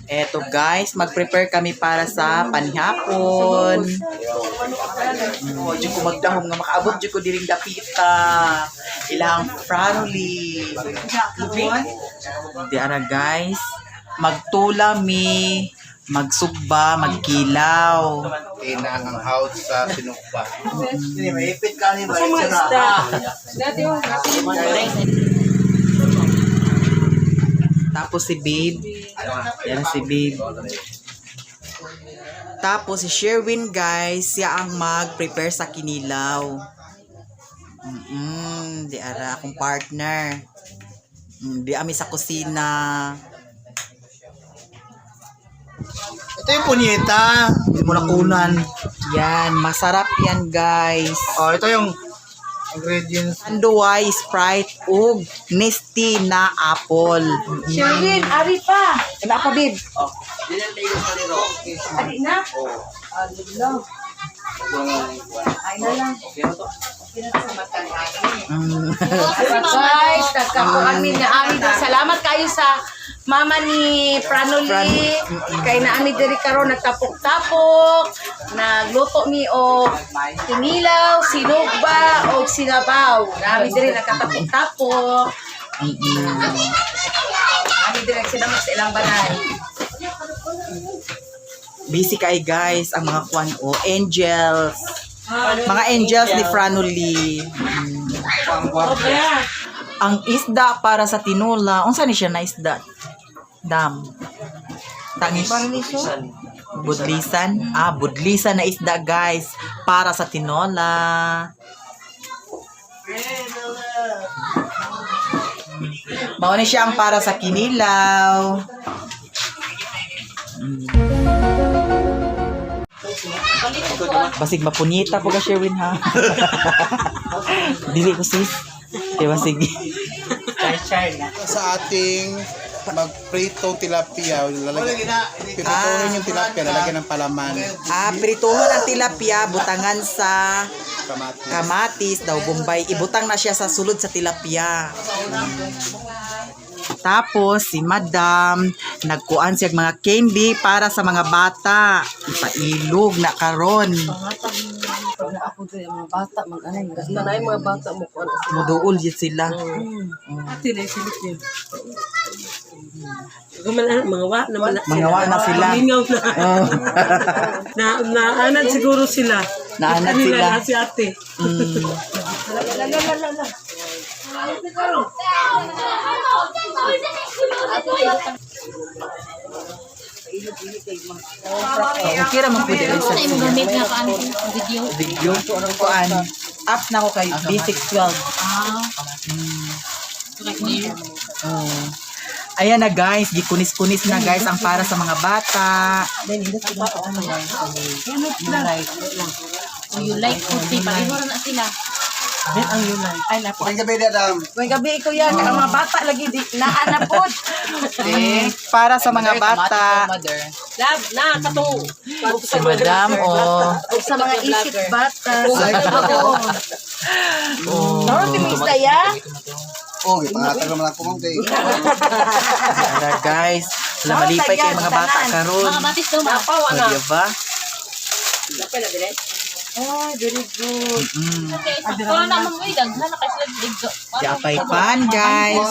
Eto guys, mag-prepare kami para sa panihapon. Oh, di ko magdahom nga makaabot di ko diring dapita. Ilang family. Di ara guys, magtula mi, magsugba, magkilaw. Tina ang house sa sinukba. Tapos si Babe. Yan si Babe. Tapos si Sherwin guys, siya ang mag-prepare sa kinilaw. Di ara akong partner. Di ami sa kusina. Ito yung punyeta. Hindi mo nakunan. Yan, masarap yan guys. Oh, ito yung ingredients. Anduay, Sprite, ug Nestea na apple. Sherwin, ari pa. Wala pa, babe. Ari na. Ay na lang. Guys, nagkakuan mi na ami din. Salamat kayo sa mama ni Pranoli. Kay na ami diri karon nagtapok-tapok, nagluto mi og kinilaw, sinugba og sinabaw. Nami diri nagkatapok-tapok. Ami diri nagsinamot sa ilang balay. Busy kay guys ang mga kwan o angels. Mga angels ni Franoli. Ang isda para sa tinula, unsa ni siya na isda? Dam. Tangis. Budlisan? Ah, budlisan na isda guys para sa tinola. Mao ni siya ang para sa kinilaw. Basig mapunita po ka Sherwin ha. Dili ko sis. Kaya basig. Sa ating magprito tilapia, lalagyan, piprituhin yung tilapia, lalagyan ng palaman, Ah, prituhon ang tilapia, butangan sa kamatis. Kamatis daw Bombay. Ibutang na siya sa sulod sa tilapia. Tapos si Madam nagkuan siya og mga candy para sa mga bata. Ipailog na karon. Mga bata mag-anay, basta na mga bata mo kuan. Muduol jud sila. Ate na silip niya. Gumala, mga wa naman na Mga wa na sila. Mingaw na. Oh. Na naanad siguro sila. Naanad Kanila sila. na si ate. Oh, okay ra man pud diri sa Ano yung gamit nga kaan video? video kuan. Up na ko kay B612. Ah. Oh. Ayan na guys, gikunis-kunis na guys ang para sa mga bata. Oh, you like puti. Pareho ra na sila. Ang gabi na, Dam. May gabi ko yan, ang mga bata lagi di naa na pod. Eh, para sa mga bata. Love na katong Si Madam, oh. Ug sa mga isip bata. Oh. Naroon ti mo isda ya? Oh, gipangatag naman ako mong kay. Ara guys, wala malipay kay mga bata karon. Mga batis daw ma. Oh, di ba? Ay, very good. Okay, sakto na naman mo. Daghan na kayo sila digdo. Japay pan guys.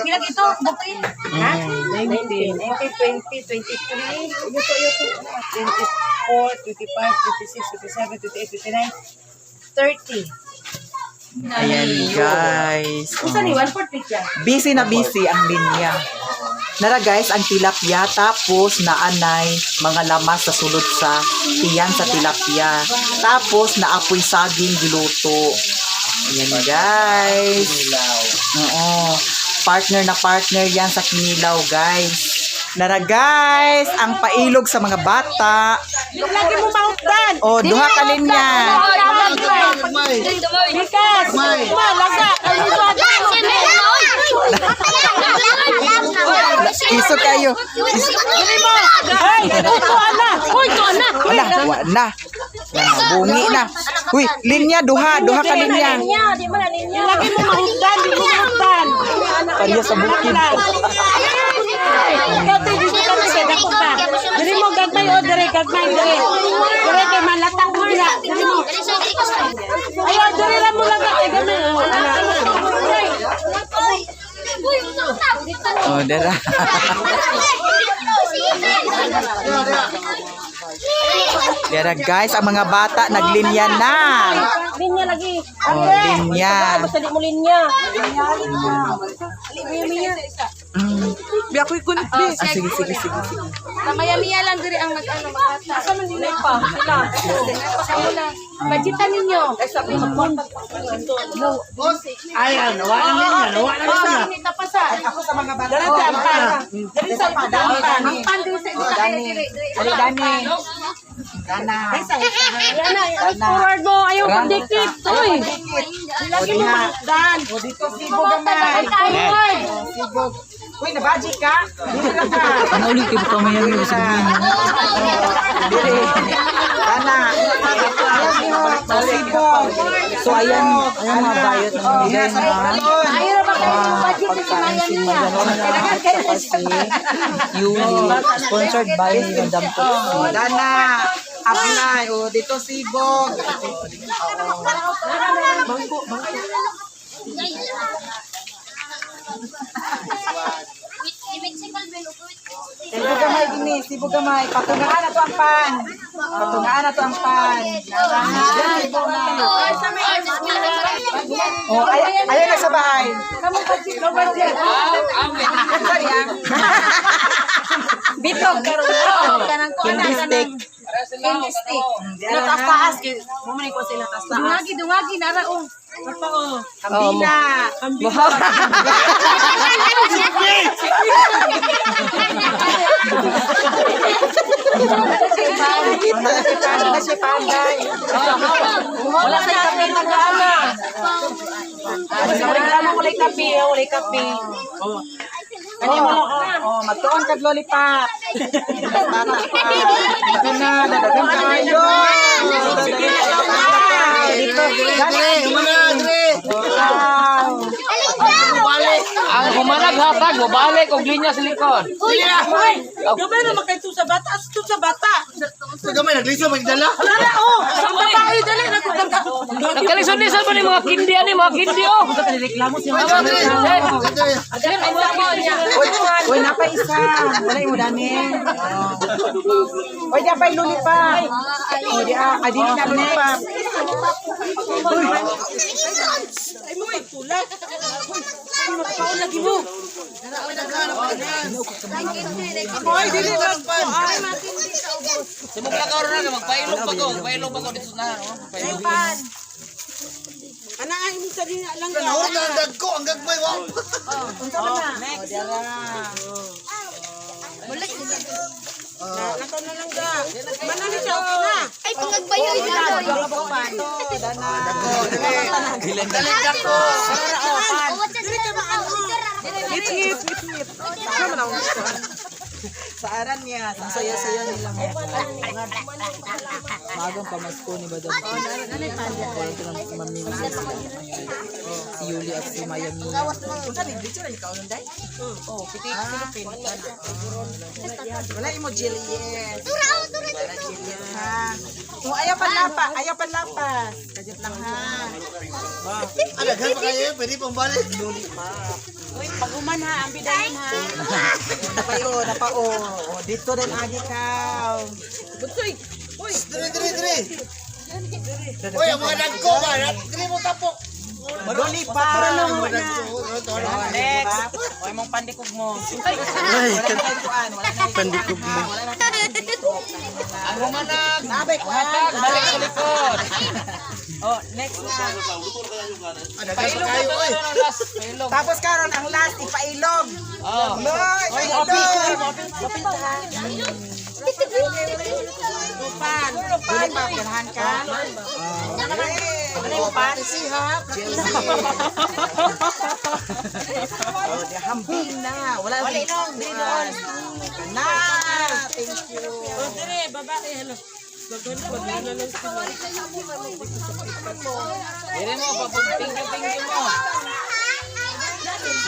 Pila ito, bukil. Ha? 19, 19, 20, 23, 24, 25, 26, 27, 28, 29, 30. Ayan guys. Usa ni 140 siya. Busy na busy ang linya. Nara guys, ang tilapia tapos naanay mga lamas sa sulod sa tiyan sa tilapia. Tapos naapoy saging giluto. Ayan guys. Oo. Partner na partner yan sa kinilaw guys. Nara guys, ang pailog sa mga bata. Lagi mo maupdan. O, duha ka linya. Likas. Ma, laga. Iso kayo. Ay, ito ana. Uy, ito na. Wala, wala na. Wala, bungi na. Uy, linya, duha, duha ka linya. Di man na ninya. Lagi mo maupdan, di mo maupdan. Area sa bukid. Diri mo gagmay o diri gagmay diri. Diri kay malatang mo diha. Diri mo. Ayo diri ra mo lang kay gamay. Oh, ana. Oh, dara. Dara guys, ang mga bata naglinya na. Linya lagi. Oh, linya. Basta di mo linya. Ah, sige, sige, sige, sige. Maya-maya lang diri ang mag-ano, mag-ata. Asa man dinay pa sila. Kamu lang. Budgetan ninyo. Ay, ano, wala na linya, wala na linya. Oh, ni tapasa. Ako sa mga bata. Dara sa ampan. Diri sa ampan. Ang pan diri sa isa kay diri. Dali, Dani. Dana. Ayan na, ay forward mo. Ayaw pagdikit. Uy. Lagi mo Dan. O dito, sibog gamay. Forward. Sibog. Uy, nabaji ka? Dito lang ka. Ano ulit kay baka may yung sabihin. Dire. Dana. Sibog. So ayan, ayan mga bayot ng mga bigay na Ayaw ra ba kayo yung budget ni pagkain si Maya Mia? Madam saka si Yuli, sponsored by Madam Tutsi. Dana. Apply. O, dito sibog. Sibog gamay dini, sibog gamay. Patungaan na to ang pan. Patungaan na to ang pan. Sibog na. Oh, ay ayaw na sa bahay. Kamu budget, no budget. Sorry ah. Bitog karon. Kanang kuan Candy stick. Candy stick. Nataas-taas. Dungagi, dungagi nara oh. Kambina. Wala si Panday. Wala sa kape nagkaana. Reklamo ko lay kape, wala kape. Kani mo oh, magtuon kag lollipop. Bata pa. Dito na, dadagan kayo. Dre, dre, humana, dre. Wow. Balik. Ang humanag hatag, mabalik og linya sa likod. Uy, gamay na makay sa bata, asto sa bata. Sa gamay, nagliso, magdala. Wala na oh, sa babae dali nagkugam. Nagkalisod-lisod pa ni mga kindi ani, mga kindi oh. Dre, dre. Uy, uy, napa isa. Wala yung dani. Uy, di pa lollipop. Oh, di ah, adi na lollipop. Ay mo ay tulak. Makaon lagi mo. Hoy, dili lang pa. Simugla ka ron na magpailog pa ko, magpailog pa ko dito na. Ana ay mo sa din lang. Nahurot na ang dagko, ang gagmay, wow. Unsa man na? Next. Oh, dara. Nakaw na lang ga. Manani siya okay na. Ay, pangagbayo yun. Dana. Dali, dako. Sa aran niya, sa saya-saya nila. Magang pamasko ni Madam Tutsi. Mamimili sila ngayon. Si Yuli at si Maya Mia. Unsa ni dito ra ikaw nun day? Oh, piti Philippine. Wala imo Juliet. Wala Juliet ha. Oh, ayaw panlapa, ayaw panlapas. Kajit lang ha. Ah, daghan pa kayo, pwede pang balik. Uy, paguman ha, ang bidayon ha. Napao, napao. Oh, dito din agi ka. Dre, dre, dre. Uy, ang mga dagko ba? Dre mo tapok. Lollipop. Mga dagko. Next. Oy mong pandikog mo. Wala na kay kuan, wala na pandikog mo. Wala na Ang humanag, Nabay kuan. balik sa likod. Oh, next na. Ah, daghan pa kayo, oy. Last, pailog. Tapos karon ang last ipailog. Oh. Loy, ipailog. Pan. Dili pa ganahan ka. Ano yung pan? Siha. Oh, di hambing na. Wala wala inong dili doon. Na. Thank you. Dire babae hala. Dire mo, papag-tingyo-tingyo mo.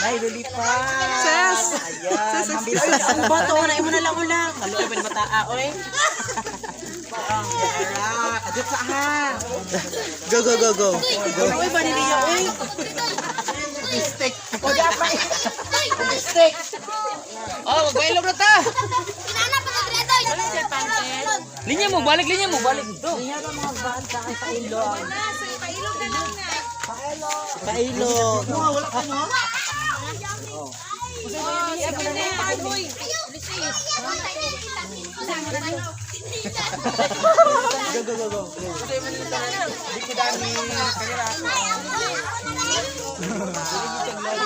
Nay, lilipat. Ses. Ayan. Ses, Ma'am Billy. Ay, ang bato. Na imo na lang ula. Kaluoy pa ni bata, oy. Adot sa ha. Go, go, go, go. Go. Oy, ba niliya, oy. Stick. O, dapat. Stick. Oh, magpailog na ta. Linya mo, balik linya mo, balik dito. Pailog. Go, go, go, go.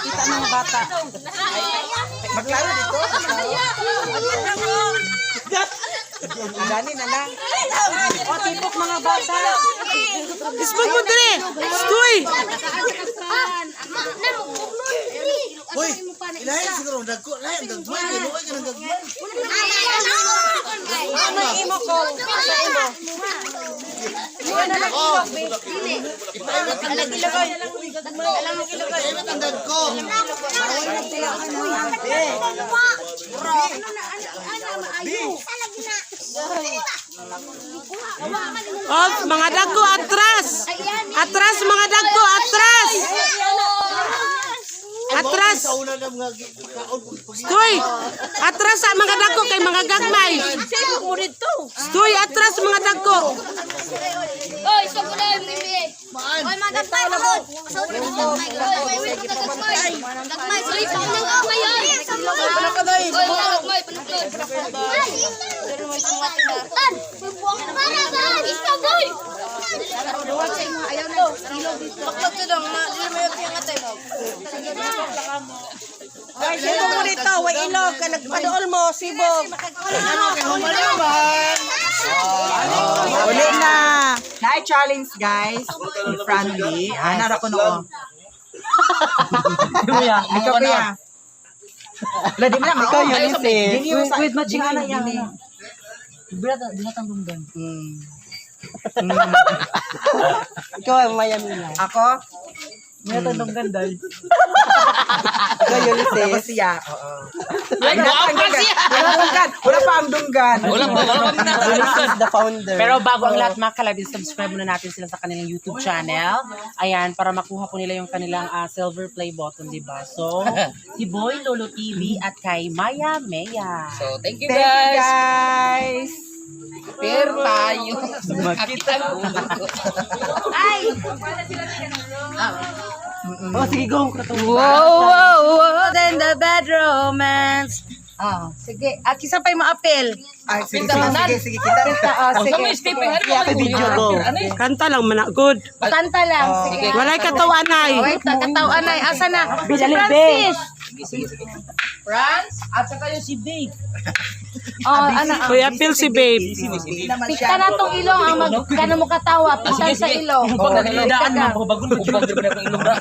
Kita mga bata. Maglaro dito. Dani na lang. O, tipok mga bata. Ismog mo dire. Stoy. Uy, ilahin siguro dagko, lahin gagmay, giluoy ka ng gagmay. Ano imo ko? Sa imo. Ipaiwat ang dagko. Oh, mga dagko atras. Atras mga dagko, atras. Atras. Sa una na mga kaon Stoy. Atras sa mga dagko kay mga gagmay. Stoy, atras mga dagko. Oy, so ko na yung Oy, magagmay mo. Gagmay. Gagmay, sorry, gagmay. Oy, gagmay, panukod. Tan. Para ba? Isagol. Ay, sibog mo dito. Way ilog. Nagpadool mo. Sibog. Uli na. Night challenge, guys. Ni Franly. Ana ra ko noo. Ikaw kuya. Wala, di mo na. Ikaw yun, sis. Wait, matching ana yan. Ikaw ang Miami na. Ako? Ikaw yun, sis. Tapos siya. Oo. Ay, guwapa siya. Wala dunggan. Wala pa ang dunggan. Wala pa, wala pa na. Ulysses the founder. Pero bago ang lahat mga kalab, subscribe muna natin sila sa kanilang YouTube channel. Ayan, para makuha po nila yung kanilang silver play button, di ba? So, si Boy Lolo TV at kay Maya Maya. So, thank you Thank you, guys. guys. Prepare tayo. Makita ko. Oh, sige, go. Wow, wow, wow, then the bad romance. Oh, sige. At kisa pa yung maapel. Ay, sige, sige, sige, sige, kita. Oh, sige. Video, go. Kanta lang man, good. Kanta lang. Sige. Walay katawan ay. Wait, katawan ay. Asa na? Si Francis. France, at saka yung si Babe. Oh, ano? Kuya Phil si babe. Pikta na tong ilong ang mag kano mo katawa, pikta sa ilong. Pag nagdaan man, bagon ko bagon ko ilong ra.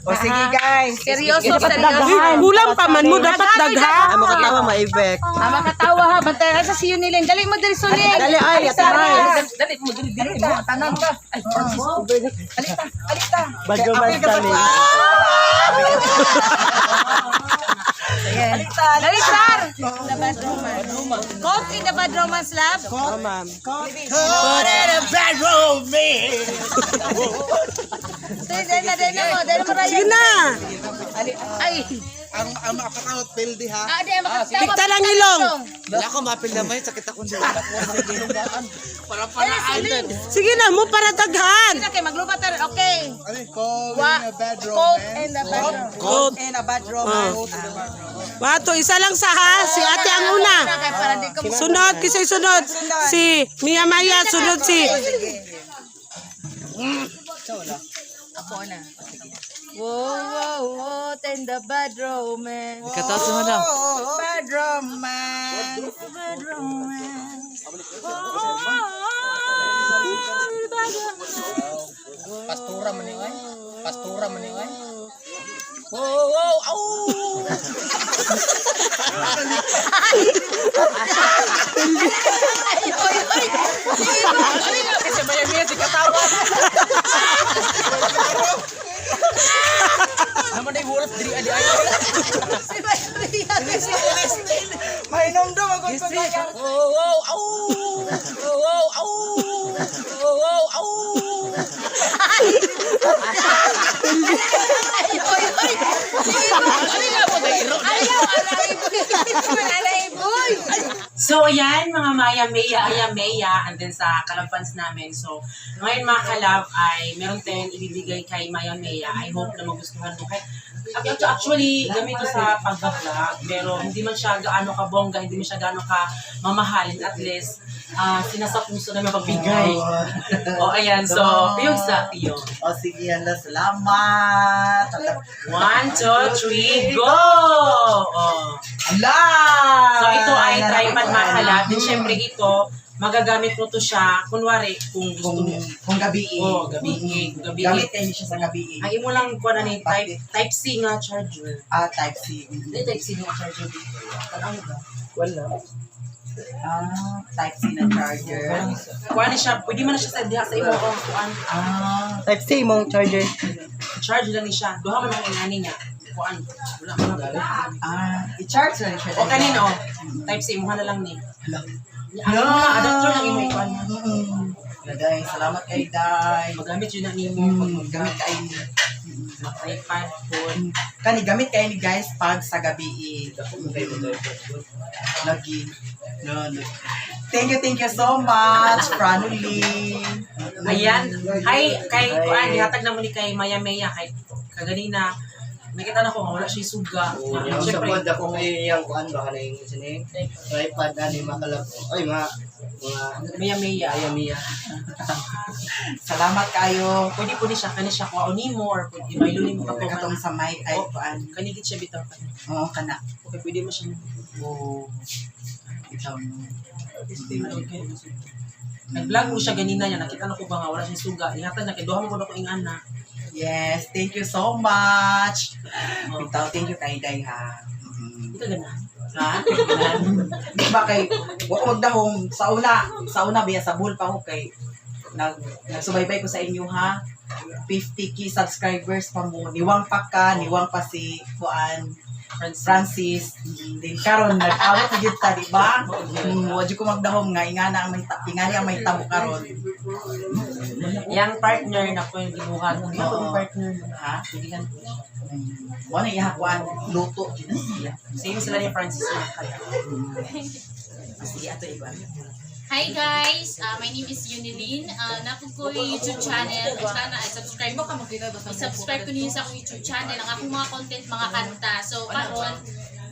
O, sige, guys. Seryoso, seryoso. Kulang pa man mo, dapat dagha. Ang makatawa, ma-effect. Ah, makatawa ha. Bantay asa si Yunilin. Dali mo diri sulin. Dali, ay, atay. Dali mo diri diri mo tanan ka. Ay, Francis. Alita, alita. Bad romance challenge. Alita, Dali, sir. The bad romance. Caught in the bad romance, love. Oh, ma'am. Caught in a bad romance. Dali, dali na, dali na mo. Dali mo Sige na. Ay. Ang makakaot pildi ha. Ah, di, makatawa. Pikta lang ilong. Wala ko mapil naman. Sakit akong Para paraan. Sige na mo para daghan. Okay, maglubat tayo. Okay. Ano yun? Caught in a bad Caught romance. in the bad romance. Good. In a bad romance. Wato, isa lang sa ha. Si ate ang una. Kay para di ko Sunod, kisay sunod. Si Mia Maya, sunod si Ako na. Whoa, whoa, whoa, in the bad romance. Kataas mo na. Bad romance. Bad romance. Pastura man ni ay. Pastura man ni ay. Wow, wow, au. Kasi may music katawa. Naman ay wolf diri adi ay. Mahinomdom ako pagkaya. Oh, oh, au. Oh, oh, au. Oh, oh, au. So, ayan, mga Maya, Maya, Aya, Maya, and then sa Kalab fans namin. So, ngayon mga Kalab ay meron tayong ibibigay kay Maya Maya. I hope na magustuhan mo. Kahit, actually, gamit to sa pag-vlog, pero hindi man siya gaano ka bongga, hindi man siya gaano ka mamahalin. At least, sinasa puso na mapagbigay. O, ayan. So, piyog sa piyog. O sige, hala, salamat. One, two, three, go! Oh. Hala! So ito ay tripod, mga kalab. Then syempre ito, magagamit mo to siya, kunwari, kung gusto Kung, mo. kung gabi. Oh, gabi. Kung gabi. Gamit kayo siya sa gabi. Ang imo lang kuha na ni type C nga charger. Ah, type C. Hindi type C nga charger dito. Ano ba? Wala. Ah, type C na charger. Kuha na siya, pwede man na siya sa diha sa imo kung kuan. Ah, Type C mong charger. Charge lang ni siya. Duha man ang ingani niya. Kuan. Wala man na. Ah, i-charge na siya. O kanino, oh. Type C imuha na lang ni. Hala. Ang imo adapter lang imo ikuan. Day, salamat kay Day. Magamit yun na nimo pag Gamit kay ni. Tripod po. Kani gamit kay ni guys pag sa gabi. Lagi. No, no. Thank you so much, Pranuli. Ayan. Hi, kay kuan gihatag na mo ni kay Maya Maya kay kaganina. Nakita na ko nga wala siya suga. Yung sa Siyempre, pod ako may iyang kuan ba kanang sini tripod ani makalab ay mga Maya Maya. Maya Mia. Salamat kayo. Pwede po ni siya kani siya kuha nimo or pwede mailo nimo Katong katong sa mic ay kuan. Kanigit siya bitaw kani. Oo, kana. Okay, pwede mo siya. Oo. Ikaw no. Okay. Nag-vlog mo siya ganina niya, nakita na ko ba nga wala siya suga. Ihatag na kay duha mo ko ingana. Yes, thank you so much. Bitaw, thank you kay Day ha. Hindi ka ganahan. Ha? Di ba kay wa ko magdahom sa una biya sa bull pa ko kay nagsubaybay ko sa inyo ha. 50K subscribers pa mo. Niwang pa ka, niwang pa si kuan Francis. Francis. Din karon nag-awat na gyud ta, di ba? Wa jud ko magdahom nga ingani ang may tabo karon. Yang partner na ko yung gibuhat. Hindi ko Oo. partner. Ha? Gigihan ko siya. Mo na iya kuan luto jud na siya. Same sila ni Francis mga kalab. Sige ato iban. Hi guys, my name is Unilin. Napog ko yung YouTube channel. Sana ay subscribe mo ka I-subscribe ko niyo sa akong YouTube channel. Ang akong mga content, mga kanta. So karon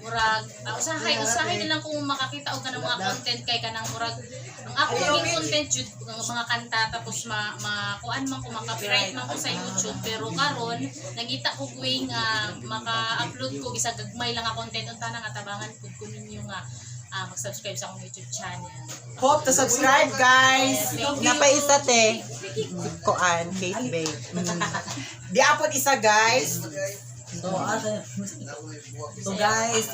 murag usahay usahay na lang kung makakita og kanang mga content kay kanang murag ang ako maging content jud ang mga kanta tapos ma, ma kuan man ko maka-copyright man ko sa YouTube, pero karon nangita ko way nga maka-upload ko bisag gagmay lang nga content, unta na nga tabangan pud ko ninyo nga mag-subscribe sa akong YouTube channel. Hope to subscribe, guys. Thank you. Napaisa te. Kuan, Kate Bay. Di apod isa, guys. So, so guys,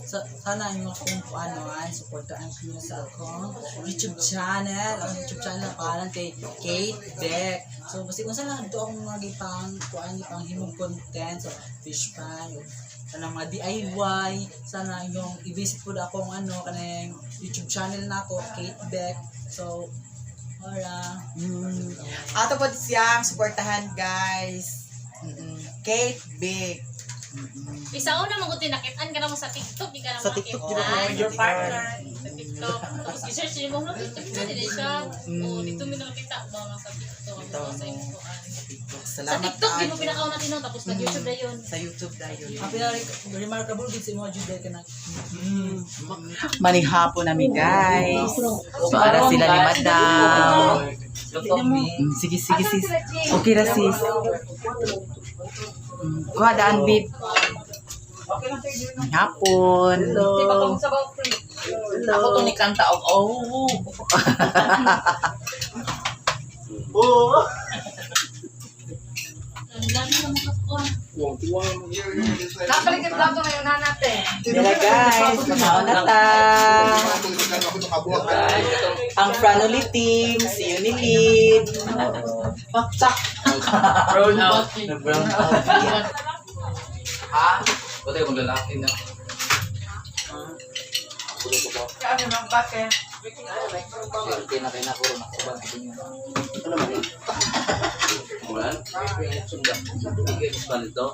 so, sana inyo akong ano, supportahan niyo sa akong YouTube channel. Ang YouTube channel pangalan kay Kate Beck. So, basta kung saan lang ito akong mga gipang, kuan, gipang himong content. So, fish pan, kanang mga DIY. Sana inyong i-visit po akong ano, kanang YouTube channel na ako, Kate Beck. So, ora. Ato po siyang suportahan, guys. Kate Big. Isa una mo ko tinakitaan ka na mo sa TikTok, di ka na Sa TikTok, di ba? makitaan. Your partner. Sa TikTok. Tapos i-search niyo mo, TikTok na din siya. Oo, dito mi nakita ba nga sa TikTok. Ito, Sa no. TikTok. Sa TikTok. Sa Salamat TikTok, di mo kaayo. pinakaw natin nun, tapos nag-YouTube na yun. Sa YouTube dayon. Ang pinaka-remarkable gid sa imo jud ka na Manihapon nami, guys. So, ara sila ni Madam. Sige, sige, sis. Okay ra, sis. Kuha daan, babe. Hapon. Ako to ni kanta og oh. Ang dami na makakuha. Napaligid plato ngayon na natin. Dira guys, makaon na ta. Ang Franoli team, si Unilin. Pakchak. Roll out. Brown out. Ha? Buti kung lalaki na. Ano man eh? Ulan? Sunda. Hindi kayo balito.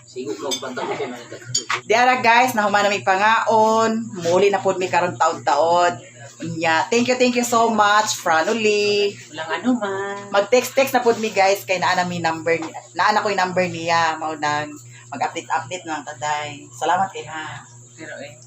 Sigo ka bantag ko man. Diara guys, nahuman na mi pangaon. Muli na pod mi karon taod-taod. Unya, thank you so much, Franoli. Walang ano man. Mag-text-text na pod mi guys kay naa na mi number, naa na ko yung number niya mao nang mag-update-update na lang taday. Salamat kay ha. Pero eh.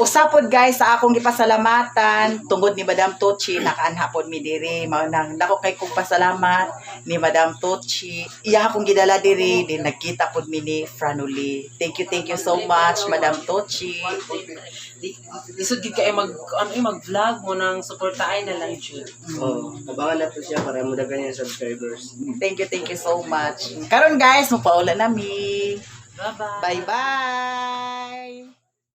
Usa pod guys sa akong gipasalamatan tungod ni Madam Tochi, nakaanha pod mi diri, mao nang dako kay kong pasalamat ni Madam Tochi. Iya akong gidala diri din nagkita pod mi ni Franoli. Thank you so much, Madam Tochi. Lisod gid kay mag ano eh, mag-vlog mo nang suportaay na lang jud. Oh, abangan na to siya para mo daghan yung subscribers. Thank you so much. Karon guys, mopaula na mi. Bye-bye. Bye bye.